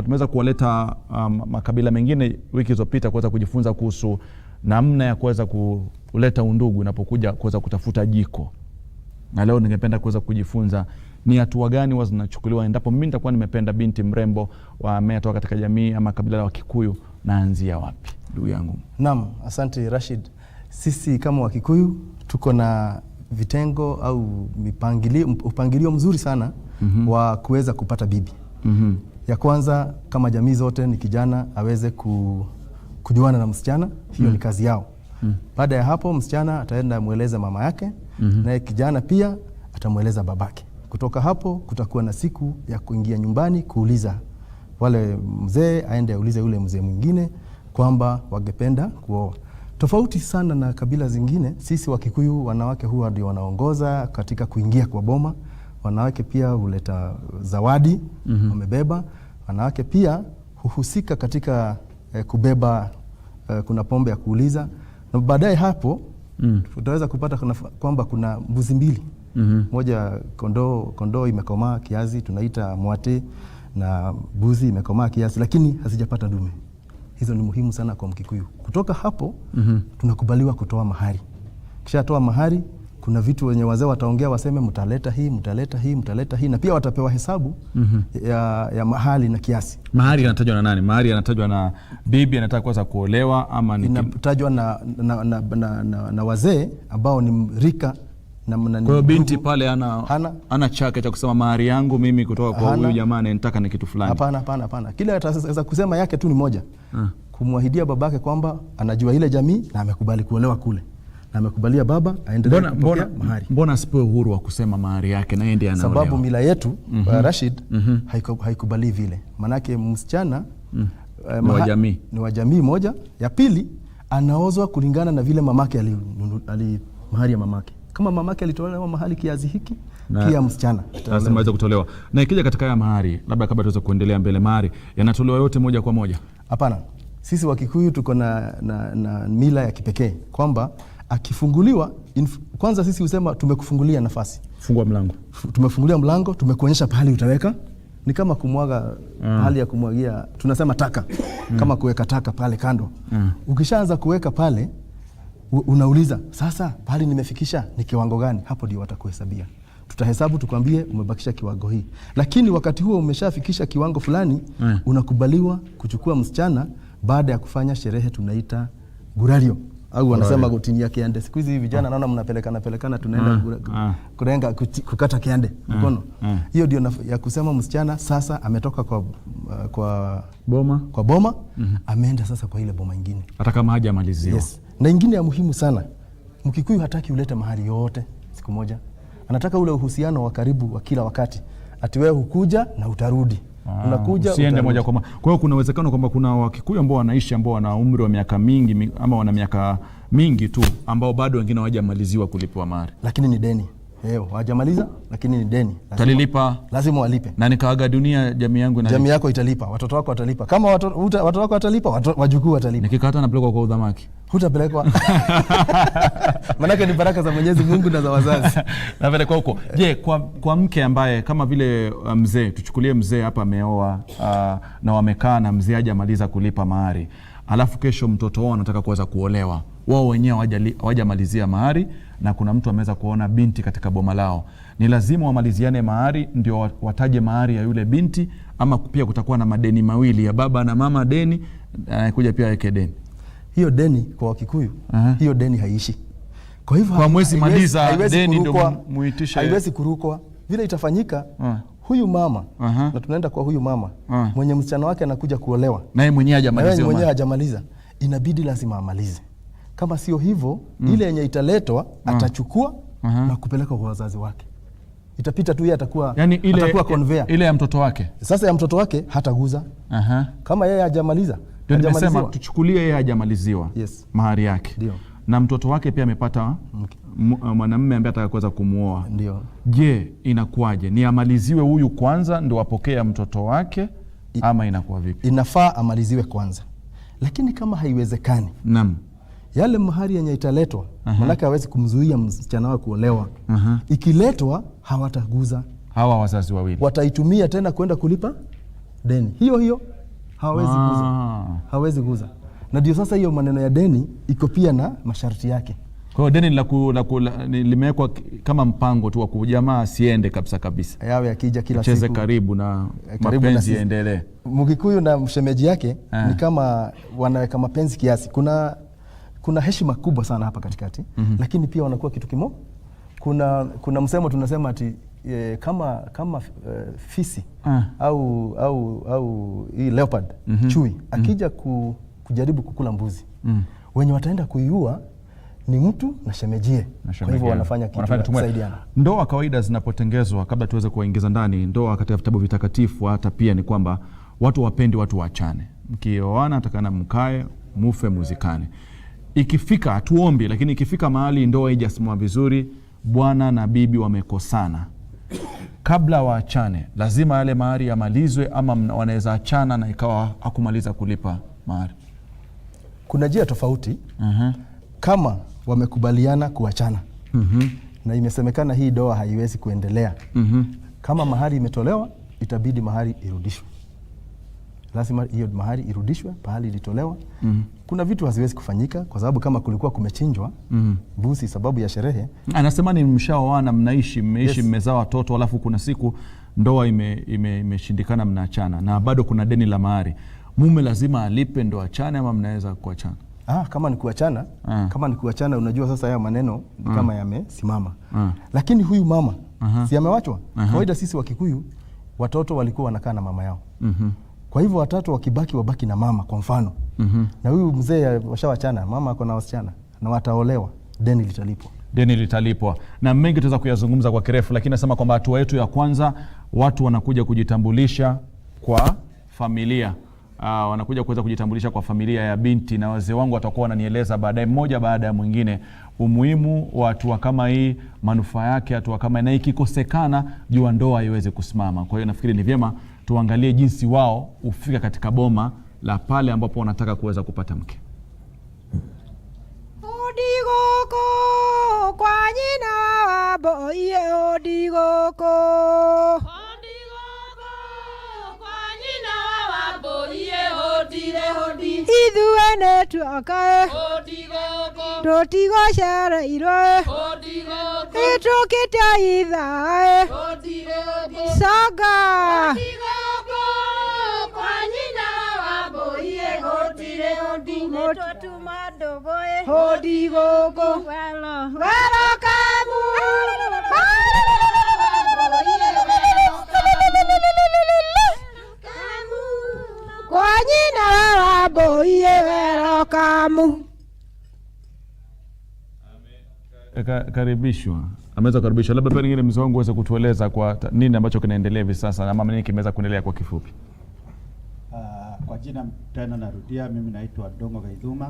Tumeweza kuwaleta makabila mengine wiki zilizopita kuweza kujifunza kuhusu namna ya kuweza kuleta undugu inapokuja kuweza kutafuta jiko, na leo ningependa kuweza kujifunza ni hatua gani huwa zinachukuliwa endapo mimi nitakuwa nimependa binti mrembo ametoka katika jamii ama kabila la Wakikuyu, naanzia wapi ndugu yangu? Naam, asante Rashid. Sisi kama Wakikuyu tuko na vitengo au mipangilio, upangilio mzuri sana wa kuweza kupata bibi. Ya kwanza kama jamii zote ni kijana aweze kujuana na msichana, hiyo ni kazi yao. Baada ya hapo msichana ataenda amweleze mama yake, naye kijana pia atamweleza babake. Kutoka hapo kutakuwa na siku ya kuingia nyumbani kuuliza wale mzee aende aulize yule mzee mwingine kwamba wangependa kuoa. Tofauti sana na kabila zingine, sisi Wakikuyu wanawake huwa ndio wanaongoza katika kuingia kwa boma. Wanawake pia huleta zawadi wamebeba. Wanawake pia huhusika katika kubeba kuna pombe ya kuuliza, na baadaye hapo utaweza kupata kwamba kuna mbuzi mbili moja kondoo imekomaa kiasi tunaita mwate, na mbuzi imekomaa kiasi lakini hazijapata dume. Hizo ni muhimu sana kwa Mkikuyu. Kutoka hapo tunakubaliwa kutoa mahari. Kisha toa mahari, kuna vitu wenye wazee wataongea waseme, mtaleta hii, mtaleta hii, mtaleta hii, na pia watapewa hesabu ya mahali na kiasi. Mahari yanatajwa na nani? Mahari yanatajwa na bibi anataka kuweza kuolewa ama ni Inatajwa na wazee ambao ni rika na Kwa hiyo binti pale ana, Hana. ana chake cha kusema mahari yangu mimi kutoka kwa Hana. huyu jamaa anayetaka ni kitu fulani. Hapana, hapana, hapana. Kile ataweza kusema yake tu ni moja, kumwahidia babake kwamba anajua ile jamii na amekubali kuolewa kule na amekubalia baba aendelee Mbona, kupokea mbona, mahari. mbona asipewe uhuru wa kusema mahari yake na yeye ndiye anaolewa? Sababu mila yetu Rashid, haikubali vile, manake msichana Ni wa jamii. ni wa jamii moja. Ya pili anaozwa kulingana na vile mamake mahari ya mamake. Kama mamake alitolewa mahali kiasi hiki, pia msichana Lazima aweze kutolewa. Na ikija katika haya mahari, labda kabla tuweze kuendelea mbele, mahari yanatolewa yote moja kwa moja? Hapana, sisi Wakikuyu tuko na mila ya kipekee kwamba akifunguliwa kwanza sisi husema tumekufungulia nafasi, Fungua mlango. Tumefungulia mlango, tumekuonyesha pahali utaweka. Ni kama kumwaga pahali ya kumwagia, tunasema taka, kama kuweka taka pale kando. Ukishaanza kuweka pale unauliza sasa, pahali nimefikisha ni kiwango gani? Hapo ndio watakuhesabia. Tutahesabu tukwambie umebakisha kiwango hii, lakini wakati huo umeshafikisha kiwango fulani, unakubaliwa kuchukua msichana baada ya kufanya sherehe tunaita gurario au wanasema gutinia kiande. Siku hizi vijana naona mnapelekana pelekana, tunaenda kurenga kukata kiande mkono. Hiyo ndio ya kusema msichana sasa ametoka kwa Boma kwa boma, ameenda sasa kwa ile boma ingine. Hata kama hajamaliziwa. Yes. Na ingine ya muhimu sana, Mkikuyu hataki ulete mahari yote siku moja, anataka ule uhusiano wa karibu wa kila wakati, ati wewe hukuja na utarudi, unakuja Usiende utarudi. moja kwa moja. Kwa hiyo kuna uwezekano kwamba kuna Wakikuyu ambao wanaishi ambao wana umri wa miaka mingi ama wana miaka mingi tu ambao bado wengine hawajamaliziwa kulipiwa mahari. Lakini ni deni, hawajamaliza lakini ni deni, Talilipa lazima walipe. Na nikaaga dunia jamii yangu inalipa. Jamii yako italipa, watoto wako watalipa. Kama watoto wako watalipa, wajukuu watalipa. Nikikata napelekwa kwa udhamaki. Hutapelekwa, manake ni baraka za Mwenyezi Mungu na za wazazi. Napelekwa huko. Je, kwa mke ambaye kama vile mzee, tuchukulie mzee hapa ameoa na wamekaa na mzee hajamaliza kulipa mahari, alafu kesho mtoto wao anataka kuweza kuolewa, wao wenyewe hawajamalizia mahari na kuna mtu ameweza kuona binti katika boma lao, ni lazima wamaliziane mahari ndio wataje mahari ya yule binti, ama pia kutakuwa na madeni mawili ya baba na mama, deni kuja pia aweke deni? Hiyo deni kwa Wakikuyu, hiyo deni haiishi. Kwa hivyo Kwa mwezi maliza haiwezi deni ndio muitishe. Haiwezi kurukwa. Vile itafanyika, huyu mama na tunaenda kwa huyu mama mwenye msichana wake anakuja kuolewa, Naye mwenyewe na yeye hajamaliziwa mwenyewe mahari. hajamaliza, inabidi lazima amalize. Kama sio hivyo, ile yenye italetwa atachukua na kupeleka kwa wazazi wake. Itapita tu, yeye atakuwa Yani ile, atakuwa conveyor. ile ya mtoto wake. Sasa ya mtoto wake hataguza kama yeye hajamaliza. Ndio nimesema Hajamaliziwa. tuchukulie yeye hajamaliziwa mahari yake na mtoto wake pia amepata mwanamume ambaye ataka kuweza kumuoa. Ndio. Je, inakuwaje? Ni amaliziwe huyu kwanza ndio apokee mtoto wake ama inakuwa vipi? Inafaa amaliziwe kwanza, lakini kama haiwezekani, yale mahari yenye italetwa, manake hawezi kumzuia msichana wake kuolewa. Ikiletwa hawataguza, Hawa wazazi wawili wataitumia tena kwenda kulipa Deni hiyo hiyo hawawezi guza, hawawezi guza. Na ndio sasa hiyo maneno ya deni iko pia na masharti yake. Kwa hiyo deni limewekwa kama mpango tu wa kujamaa asiende kabisa kabisa, yawe akija kila cheze siku karibu na karibu na mapenzi sisi. yaendelee. Mkikuyu na mshemeji yake ni kama wanaweka mapenzi kiasi. Kuna heshima kubwa sana hapa katikati, lakini pia wanakuwa kitu kimo. Kuna msemo tunasema ati kama fisi au hii leopard, chui akija kujaribu kukula mbuzi, wenye wataenda kuiua ni mtu na shemejie. Kwa hivyo wanafanya kitu Wanafanya la kitu moja. kusaidiana. Ndoa kawaida zinapotengezwa, kabla tuweze kuwaingiza ndani ndoa katika vitabu vitakatifu, hata pia ni kwamba watu wapendi watu waachane. Mkioana takana mkae mufe muzikane. Ikifika hatuombi, lakini ikifika mahali ndoa haijasimama vizuri, bwana na bibi wamekosana, kabla waachane lazima yale mahari yamalizwe, ama wanaweza achana na ikawa hakumaliza kulipa mahari. Kuna njia tofauti kama wamekubaliana kuachana na imesemekana hii ndoa haiwezi kuendelea. Kama mahari imetolewa, itabidi mahari irudishwe. Lazima hiyo mahari irudishwe pahali ilitolewa. Kuna vitu haziwezi kufanyika kwa sababu kama kulikuwa kumechinjwa mbuzi sababu ya sherehe. Anasema ni mshaoana, mnaishi, mmeishi, Yes. mmezaa watoto, alafu kuna siku ndoa imeshindikana, mnaachana na bado kuna deni la mahari. Mume lazima alipe ndo achane ama mnaweza kuachana? Kama ni kuachana, kama ni kuachana, unajua sasa haya maneno ni kama yamesimama. Lakini huyu mama si amewachwa? Kawaida sisi Wakikuyu watoto walikuwa wanakaa na mama yao. Kwa hivyo watoto wakibaki wabaki na mama kwa mfano. Na huyu mzee washawachana, mama ako na wasichana na wataolewa, deni litalipwa. Deni litalipwa. Na mengi tutaweza kuyazungumza kwa kirefu, lakini nasema kwamba hatua yetu ya kwanza, watu wanakuja kujitambulisha kwa familia. Wanakuja kuweza kujitambulisha kwa familia ya binti, na wazee wangu watakuwa wananieleza baadaye mmoja baada ya mwingine umuhimu wa hatua kama hii, manufaa yake hatua kama hii, na ikikosekana jua ndoa haiwezi kusimama. Kwa hiyo nafikiri ni vyema tuangalie jinsi wao hufika katika boma la pale ambapo wanataka kuweza kupata mke. Odigoko kwa nyina wa boiye odigoko. Odigoko kwa nyina wa boiye odire odi. Ithuĩ nĩ tuokae. Odigoko. Tũtigocereirwo. Odigoko. Ĩtũkĩte ithae. Odigoko. Coga. Odigoko kwa nyina wa boiye odire odi. Nĩtwatuma ndũgũ. Odigoko. Welo. Welo kamu. Kwa nyina wa boiye welo kamu. Karibishwa. Ameweza kukaribishwa. Labda pia nyingine mzee wangu uweze kutueleza kwa nini ambacho kinaendelea hivi sasa ama nini kimeweza kuendelea kwa kifupi. Kwa jina tena narudia, mimi naitwa Dongo Gaithuma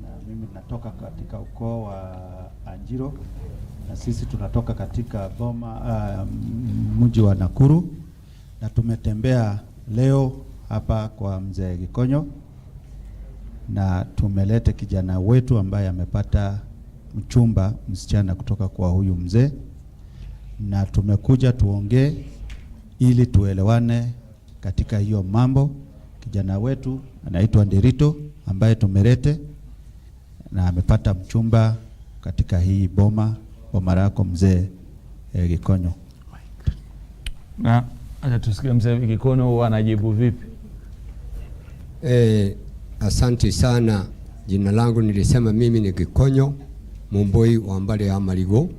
na mimi natoka katika ukoo wa Anjiro na sisi tunatoka katika boma mji wa Nakuru, na tumetembea leo hapa kwa mzee Gikonyo na tumeleta kijana wetu ambaye amepata mchumba msichana kutoka kwa huyu mzee, na tumekuja tuongee ili tuelewane katika hiyo mambo. Kijana wetu anaitwa Nderito ambaye tumelete na amepata mchumba katika hii boma lako mzee Gikonyo. Na acha tusikie mzee Gikonyo huwa anajibu vipi. Asante sana. Jina langu nilisema mimi ni Gikonyo Mumbui wa Mbale ya Marigo,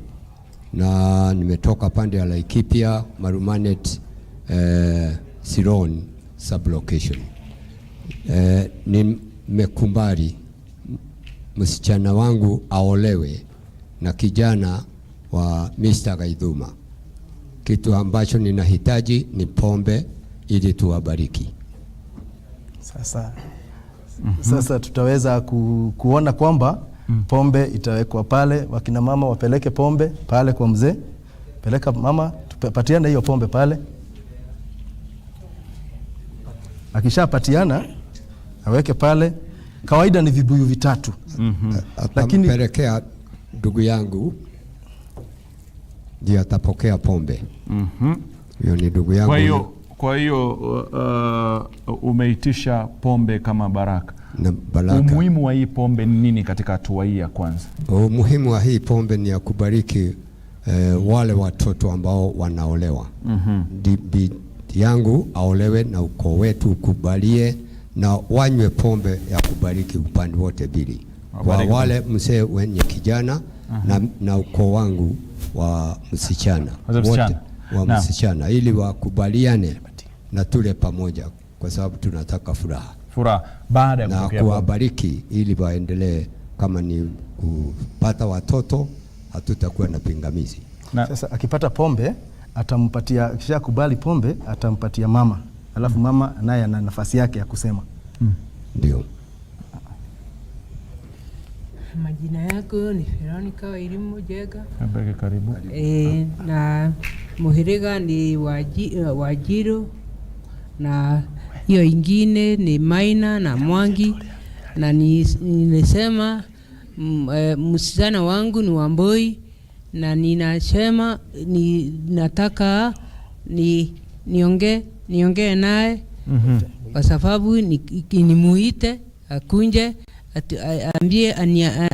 na nimetoka pande ya Laikipia Marumanet, Siron sublocation. Nimekumbali msichana wangu aolewe na kijana wa Mr. Gaithuma. Kitu ambacho ninahitaji ni pombe ili tuwabariki. Sasa tutaweza kuona kwamba pombe itawekwa pale, wakina mama wapeleke pombe pale kwa mzee. Peleka mama, tupatiane hiyo pombe pale. Akishapatiana aweke pale. Kawaida ni vibuyu vitatu. Lakini Atampelekea ndugu yangu ndiye atapokea pombe. Huyo ni ndugu yangu. Kwa hiyo Kwa hiyo umeitisha pombe kama baraka. Na baraka. Umuhimu wa hii pombe ni nini katika hatua hii ya kwanza? Umuhimu wa hii pombe ni ya kubariki wale watoto ambao wanaolewa. Binti yangu aolewe na ukoo wetu ukubalie na wanywe pombe ya kubariki upande wote mbili, kwa Wabariki. wale mzee wenye kijana na ukoo wangu wa msichana Wa msichana. wote wa msichana, ili wakubaliane na tule pamoja, kwa sababu tunataka furaha Furaha baada ya na kupokea pombe. kuwabariki ili waendelee, kama ni kupata watoto hatutakuwa na pingamizi. Sasa akipata pombe atampatia, akishakubali pombe atampatia mama, alafu mama naye ana nafasi yake ya kusema. Ndio. Majina yako ni Veronica Wairimu Jega. Mbeke karibu. Na muhiriga ni Wajiro na hiyo ingine ni Maina na Mwangi na nilisema msichana wangu ni Wamboi na ninasema ni, nataka ni niongee naye kwa sababu nimuite akunje ambie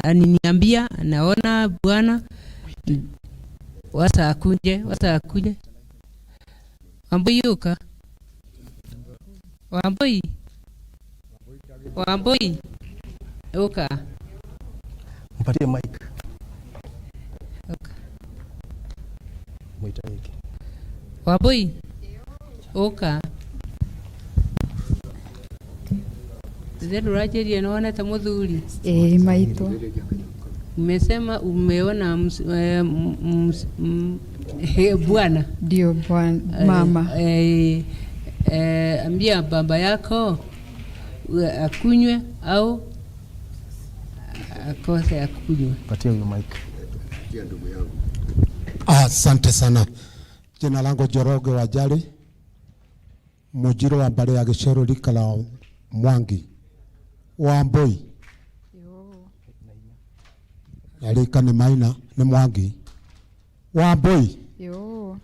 aniniambia anaona bwana wasa akunje wasa akunje. Wamboi yuka Wamboi Wamboi uka. Mpatie mic. Uka. Mwita hiki. Wamboi uka Nduracheria nĩwonete mũthuri? Ĩĩ maitũ. Umesema umeona bwana. Ndio bwana mama. Ambia baba yako akunywe au akose akunywe. Patia huyo mic. Asante sana. Jina langu Njoroge Wajari, Mujiro wa mbare ya Gĩcerũ rika la Mwangi Wambui na rika nĩ Maina nĩ Mwangi Wambui. Yo.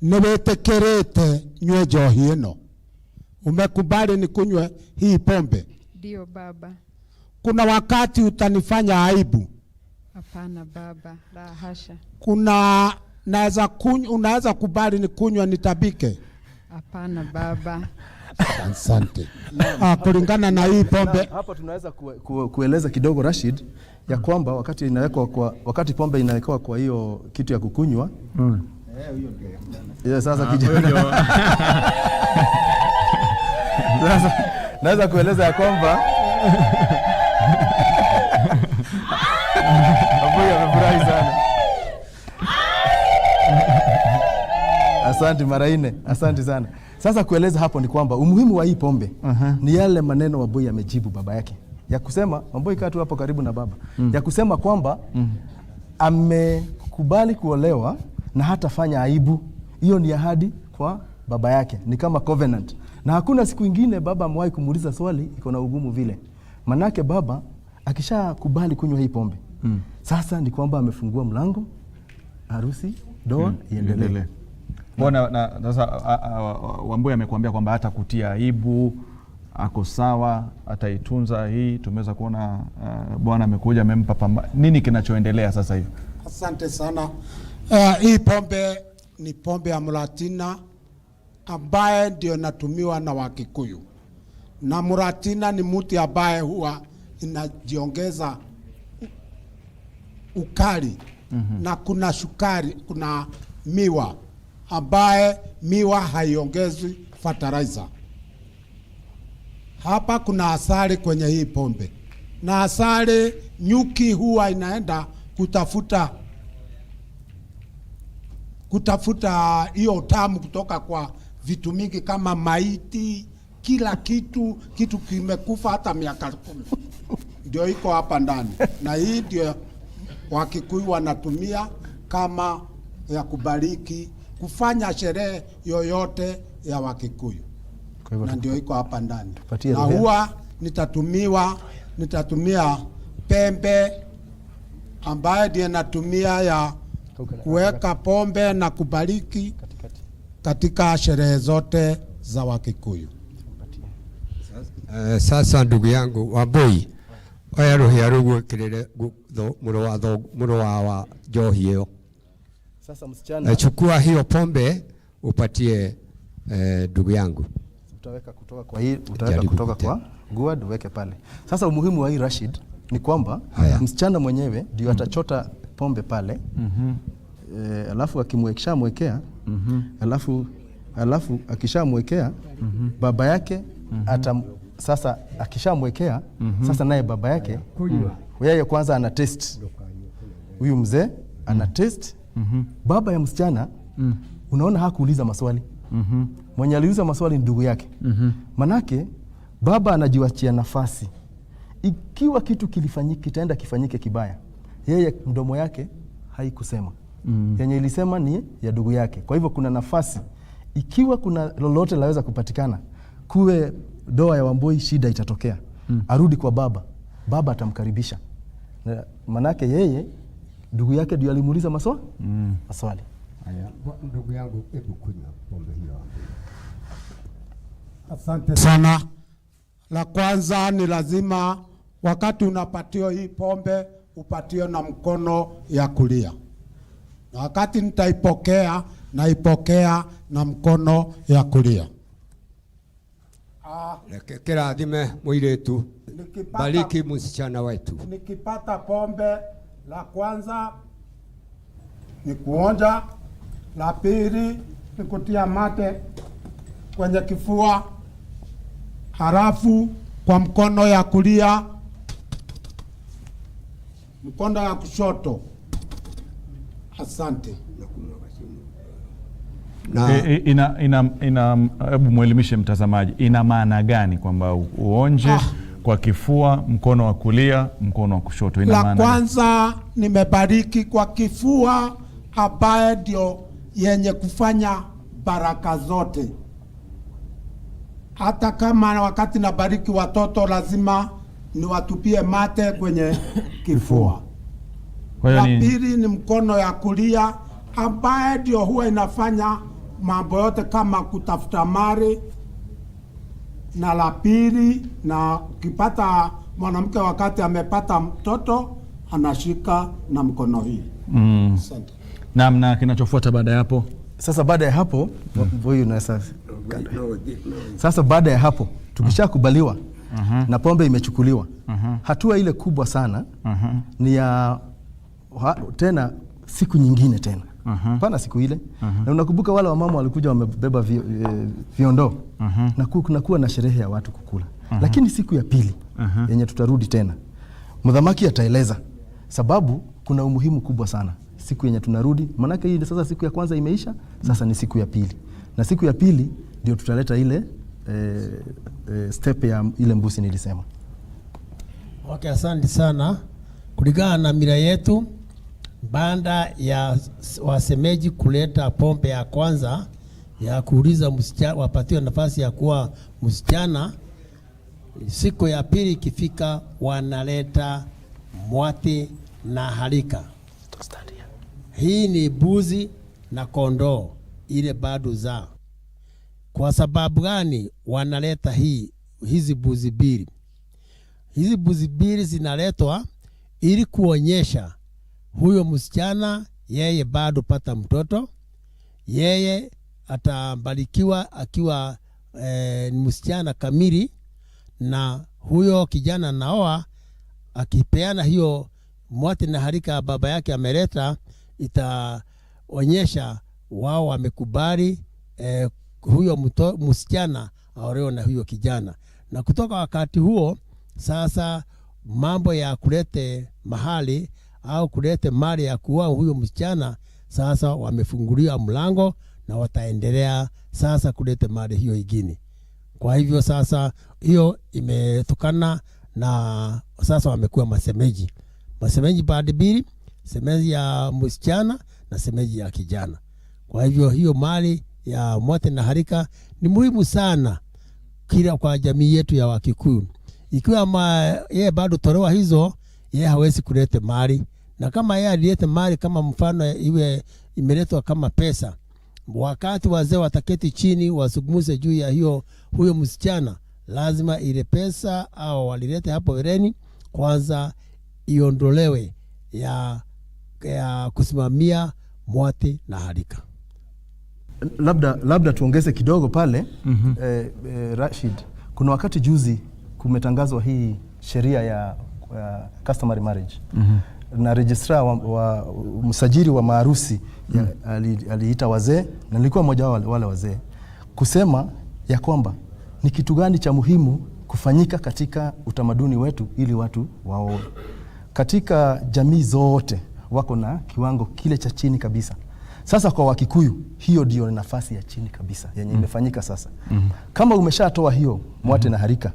Nĩ wĩtĩkĩrĩte nyue njohi ĩno? Umekubali nikunywe hii pombe? Ndio baba. Kuna wakati utanifanya aibu? Hapana baba, la hasha. Kuna naweza kunywa, unaweza kubali nikunywe nitabike? Hapana baba. Asante. Kulingana na hii pombe Hapa tunaweza kueleza kidogo Rashid ya kwamba wakati pombe inawekwa kwa hiyo kitu ya kukunywa. Yeah, sasa kijana. Sasa naweza kueleza ya kwamba Wambui amefurahi sana. Asante mara nne, asante sana. Sasa kueleza hapo ni kwamba umuhimu wa hii pombe ni yale maneno Wambui amejibu baba yake ya kusema, Wambui kaa tu hapo karibu na baba, ya kusema kwamba amekubali kuolewa na hatafanya aibu. Hiyo ni ahadi kwa baba yake, ni kama covenant. Na hakuna siku ingine baba amewahi kumuuliza swali iko na ugumu vile. Manake baba akishakubali kunywa hii pombe, sasa ni kwamba amefungua mlango, harusi, ndoa iendelee. Iendelee. Mbona na sasa Wambui amekuambia kwamba hata kutia aibu ako sawa, ataitunza hii. Tumeweza kuona bwana amekuja amempa pamba. Nini kinachoendelea sasa hivi? Asante sana. Hii pombe ni pombe ya Muratina ambaye ndio inatumiwa na Wakikuyu, na Muratina ni mti ambaye huwa inajiongeza ukali na kuna sukari, kuna miwa ambaye miwa haiongezwi fertilizer. Hapa kuna asali kwenye hii pombe, na asali nyuki huwa inaenda kutafuta hiyo utamu kutoka kwa vitu mingi kama maiti, kila kitu, kitu kimekufa hata miaka 10 ndio iko hapa ndani, na hii ndio Wakikuyu wanatumia kama ya kubariki kufanya sherehe yoyote ya Wakikuyu, Kwa hivyo na ndio iko hapa ndani, tupatie na Rohea. huwa nitatumia pembe ambayo ndiyo natumia ya kuweka pombe na kubariki katika sherehe zote za Wakikuyu. Sasa ndugu yangu Wambui, oya rũhĩa rũu gwĩkĩrĩre mũrũ wa njohi ĩyo. Sasa msichana Chukua hiyo pombe upatie ndugu yangu. Utaweka kutoka kwa hii, utaweka Jaribu kutoka kutea. kwa guard uweke pale. Sasa umuhimu wa hii, Rashid, ni kwamba Haya. msichana mwenyewe ndio atachota pombe pale. Alafu akishamwekea, alafu akishamwekea baba yake sasa akishamwekea, sasa naye baba yake, yeye kwanza ana taste, huyu mzee ana taste. Baba ya msichana, unaona hakuuliza maswali. Mwenye aliuliza maswali ni ndugu yake. Manake baba anajiwachia nafasi, ikiwa kitu kilifanyika, kitaenda kifanyike kibaya, yeye mdomo yake haikusema. Yenye ilisema ni ya ndugu yake. Kwa hivyo kuna nafasi, ikiwa kuna lolote laweza kupatikana, kuwe doa ya Wambui, shida itatokea, arudi kwa baba, baba atamkaribisha. Manake yeye ndugu yake ndio alimuuliza maswali. Haya, ndugu yangu, hebu kunywa pombe hiyo. Asante sana. La kwanza ni lazima wakati unapatiwa hii pombe upatiwe na mkono ya kulia, na wakati nitaipokea naipokea na mkono ya kulia. Reke kĩrathime mũirĩtu. Bariki msichana wetu. Nikipata pombe, la kwanza ni kuonja, la pili ni kutia mate kwenye kifua, halafu kwa mkono ya kulia, mkono ya kushoto. Asante. Na Ina hebu mwelimishe mtazamaji, ina maana gani kwamba uonje kwa kifua, mkono wa kulia, mkono wa kushoto? Ina La maana gani? kwanza nimebariki kwa kifua, ambaye ndio yenye kufanya baraka zote. Hata kama wakati nabariki watoto lazima niwatupie mate kwenye kifua. Kwa hiyo La pili ni mkono ya kulia ambaye ndio huwa inafanya mambo yote kama kutafuta mali. Na la pili, na ukipata mwanamke wakati amepata mtoto anashika na mkono hii. Asante. Naam, na kinachofuata baada ya hapo? Sasa baada ya hapo, huyu na sasa, sasa baada ya hapo tukishakubaliwa na pombe imechukuliwa, hatua ile kubwa sana ni ya tena siku nyingine tena, pana siku ile. Na unakumbuka wale wamama walikuja wamebeba viondoo na kunakuwa na sherehe ya watu kukula. Lakini siku ya pili yenye tutarudi tena, mdhamaki ataeleza sababu kuna umuhimu kubwa sana siku yenye tunarudi, maanake hii sasa siku ya kwanza imeisha, sasa ni siku ya pili, na siku ya pili ndio tutaleta ile step ya ile mbusi nilisema. Okay, asante sana. Kulingana na mila yetu, baada ya wasemeji kuleta pombe ya kwanza ya kuuliza msichana, wapatiwe nafasi ya kuwa msichana, siku ya pili ikifika, wanaleta mwati na harika. Hii ni buzi na kondoo ile bado zaa. Kwa sababu gani wanaleta hizi buzi mbili? Hizi buzi mbili zinaletwa ili kuonyesha huyo msichana yeye bado pata mtoto, yeye atabarikiwa akiwa ni msichana kamili, na huyo kijana naoa akipeana hiyo mwati na harika baba yake ameleta, itaonyesha wao wamekubali huyo msichana aolewe na huyo kijana. Na kutoka wakati huo sasa mambo ya kulete mahali au kulete mali ya kuoa huyo msichana sasa wamefunguliwa mlango na wataendelea sasa kulete mali hiyo ingine. Kwa hivyo sasa hiyo imetokana na sasa wamekuwa masemeji. Masemeji pande mbili, semeji ya msichana na semeji ya kijana. Kwa hivyo hiyo mali ya mwate na harika ni muhimu sana kila kwa jamii yetu ya Wakikuyu. Ikiwa yeye bado tolewa hizo, yeye hawezi kuleta mali, na kama yeye alilete mali kama mfano iwe imeletwa kama pesa, Wakati wazee wataketi chini wazungumze juu ya hiyo huyo msichana, lazima ile pesa au walilete hapo vereni kwanza iondolewe ya kusimamia mwati na harika. Labda tuongeze kidogo pale. Rashid, kuna wakati juzi kumetangazwa hii sheria ya customary marriage na registrar wa msajili wa maharusi aliita wazee na nilikuwa mmoja wao wale wazee kusema ya kwamba ni kitu gani cha muhimu kufanyika katika utamaduni wetu ili watu waoe. Katika jamii zote wako na kiwango kile cha chini kabisa. Sasa kwa Wakikuyu hiyo ndio nafasi ya chini kabisa yenye imefanyika sasa. Kama umeshatoa hiyo mwate na harika,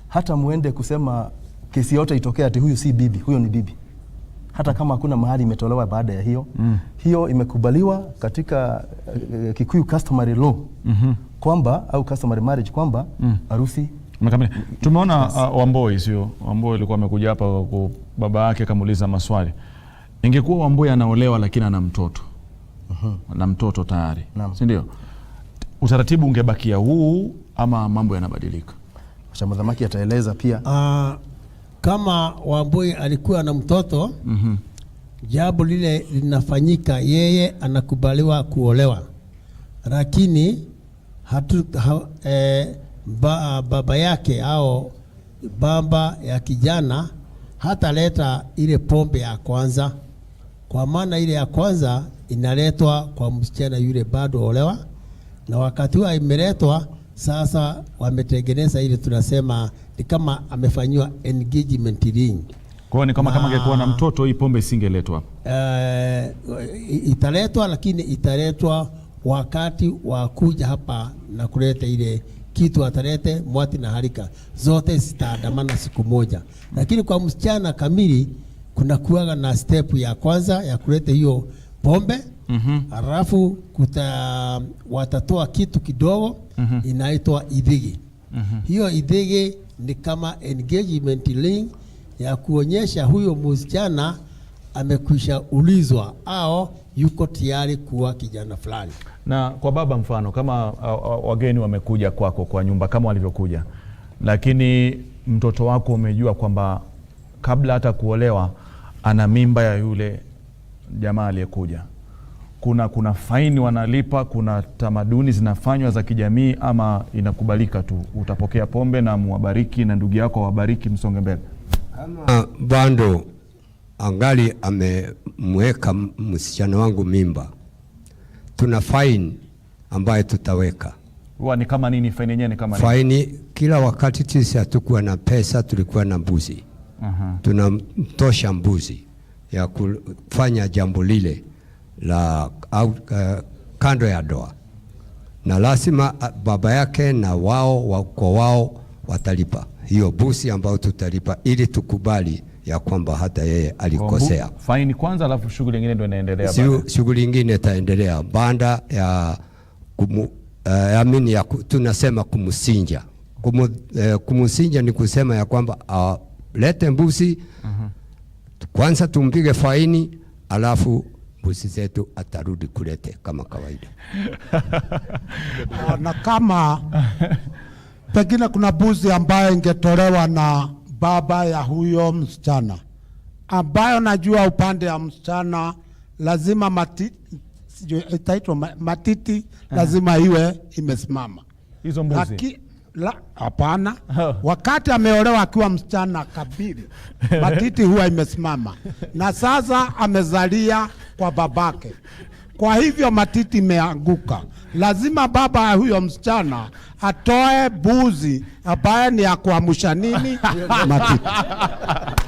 hata muende kusema kesi yote itokee ati huyu si bibi, huyo ni bibi, hata kama hakuna mahali imetolewa baada ya hiyo. Hiyo imekubaliwa katika Kikuyu customary law kwamba au customary marriage kwamba harusi Imekamilika. Tumeona Wamboi, sio Wamboi alikuwa amekuja hapa kwa baba yake akamuuliza maswali. Ingekuwa Wamboi anaolewa lakini ana mtoto na mtoto tayari, si ndio? Utaratibu ungebakia huu ama mambo yanabadilika? Muthamaki ataeleza pia. Kama Wambui alikuwa na mtoto, jambo lile linafanyika, yeye anakubaliwa kuolewa, lakini baba yake au baba ya kijana hataleta ile pombe ya kwanza, kwa maana ile ya kwanza inaletwa kwa msichana yule bado olewa, na wakati huo imeletwa sasa, wametengeneza ile tunasema ni kama amefanyiwa engagement ring. Kwa hiyo ni kama angekuwa na mtoto hii pombe isingeletwa. Italetwa, lakini italetwa wakati wa kuja hapa na kuleta ile kitu, atalete mwati na harika zote zitaandamana siku moja. Lakini kwa msichana kamili kuna kuwaga na step ya kwanza ya kuleta hiyo pombe, alafu watatoa kitu kidogo inaitwa idhigi. Hiyo idhigi ni kama engagement ring ya kuonyesha huyo msichana amekwisha ulizwa au yuko tayari kuwa kijana fulani. Na kwa baba, mfano kama wageni wamekuja kwako kwa nyumba kama walivyokuja, lakini mtoto wako umejua kwamba kabla hata kuolewa ana mimba ya yule jamaa aliyekuja, kuna faini wanalipa, kuna tamaduni zinafanywa za kijamii, ama inakubalika tu utapokea pombe na muwabariki na ndugu yako wabariki, msonge mbele? Kama bado angali amemweka msichana wangu mimba, tuna faini ambayo tutaweka. Huwa ni kama nini faini yenyewe? Ni kama nini? Faini kila wakati sisi hatukuwa na pesa, tulikuwa na mbuzi. Tunamtosha mbuzi ya kufanya jambo lile la au, kando ya doa, na lazima baba yake na wao kwa wao watalipa hiyo busi ambayo tutalipa ili tukubali ya kwamba hata yeye alikosea. Faini kwanza, alafu shughuli nyingine ndio inaendelea. Shughuli nyingine itaendelea baada ya tunasema kumusinja. Kumusinja ni kusema ya kwamba lete mbuzi kwanza tumpige faini, alafu mbuzi zetu atarudi kulete kama kawaida. Na kama pengine kuna mbuzi ambayo ingetolewa na baba ya huyo msichana, ambayo najua upande ya msichana lazima itaitwa matiti lazima iwe imesimama. Hizo mbuzi? Hapana. Wakati ameolewa akiwa msichana kabili, matiti huwa imesimama. Na sasa amezalia kwa babake. Kwa hivyo matiti imeanguka. Lazima baba ya huyo msichana atoe buzi ambaye ni ya kuamsha nini? Matiti.